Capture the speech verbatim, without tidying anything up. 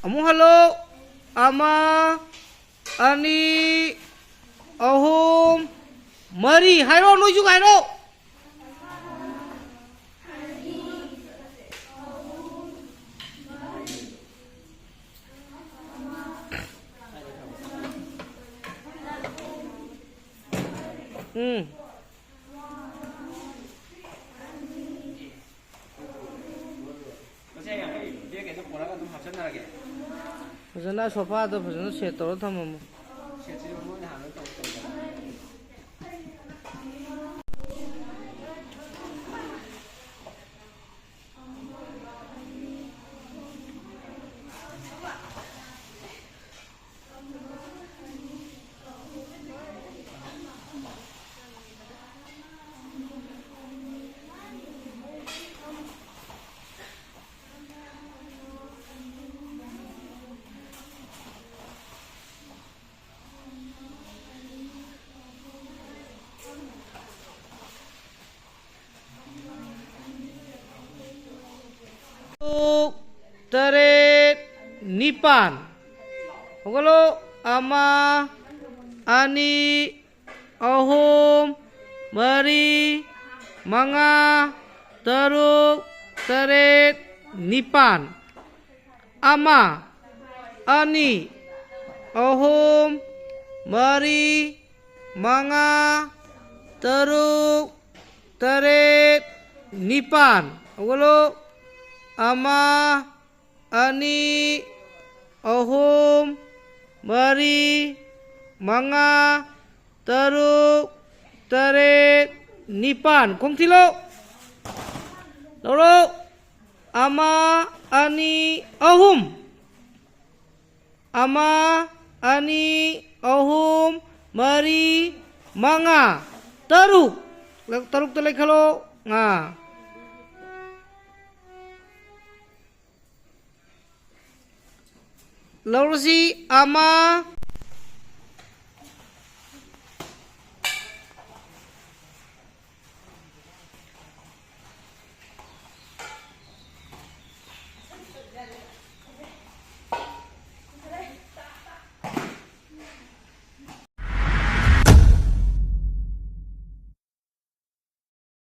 ꯑꯃꯨꯛ ꯍꯜꯂꯣ꯫ ꯑꯃ, ꯑꯅꯤ, ꯑꯍꯨꯝ, ꯃꯔꯤ꯫ ꯍꯥꯏꯔꯣ, ꯅꯣꯏꯁꯨ ꯍꯥꯏꯔꯣ꯫ ꯎꯝ꯫ ꯃꯁꯤ ꯑꯩ ꯕꯦꯒ ꯀꯩꯗ ꯄꯨꯔꯒ ꯑꯗꯨꯝ ꯍꯥꯞꯆꯤꯟꯅꯔꯒꯦ꯫ ꯐꯖꯅ ꯁꯣꯐꯥꯗꯣ ꯐꯖꯅ ꯁꯦꯠ ꯇꯧꯔ ꯊꯝꯃꯝꯃꯣ꯫ ꯁꯦꯠꯁꯤ ꯃꯣꯏꯅ ꯍꯥꯟꯅ ꯇꯧ-, ꯇꯧꯖꯔꯛꯑꯅꯤ꯫ ꯇꯔꯨꯛ, ꯇꯔꯦꯠ, ꯅꯤꯄꯥꯟ꯫ ꯍꯧꯒꯠꯂꯣ꯫ ꯑꯃ, ꯑꯅꯤ, ꯑꯍꯨꯝ, ꯃꯔꯤ, ꯃꯉꯥ, ꯇꯔꯨꯛ, ꯇꯔꯦꯠ, ꯅꯤꯄꯥꯟ꯫ ꯑꯃ, ꯑꯅꯤ, ꯑꯍꯨꯝ, ꯃꯔꯤ, ꯃꯉꯥ, ꯇꯔꯨꯛ, ꯇꯔꯦꯠ, ꯅꯤꯄꯥꯟ꯫ ꯍꯧꯒꯠꯂꯣ꯫ ꯑꯃ, ꯑꯅꯤ, ꯑꯍꯨꯝ, ꯃꯔꯤ, ꯃꯉꯥ, ꯇꯔꯨꯛ, ꯇꯔꯦꯠ, ꯅꯤꯄꯥꯟ꯫ ꯈꯣꯡ ꯊꯤꯜꯂꯣ꯫ ꯂꯧꯔꯣ꯫ ꯑꯃ, ꯑꯅꯤ, ꯑꯍꯨꯝ꯫ ꯑꯃ, ꯑꯅꯤ, ꯑꯍꯨꯝ, ꯃꯔꯤ, ꯃꯉꯥ, ꯇꯔꯨꯛ꯫ ꯇꯔꯨꯛꯇ ꯂꯩꯈꯠꯂꯣ꯫ ꯉꯥ꯫ ꯂꯧꯔꯁꯤ꯫ ꯑꯃ,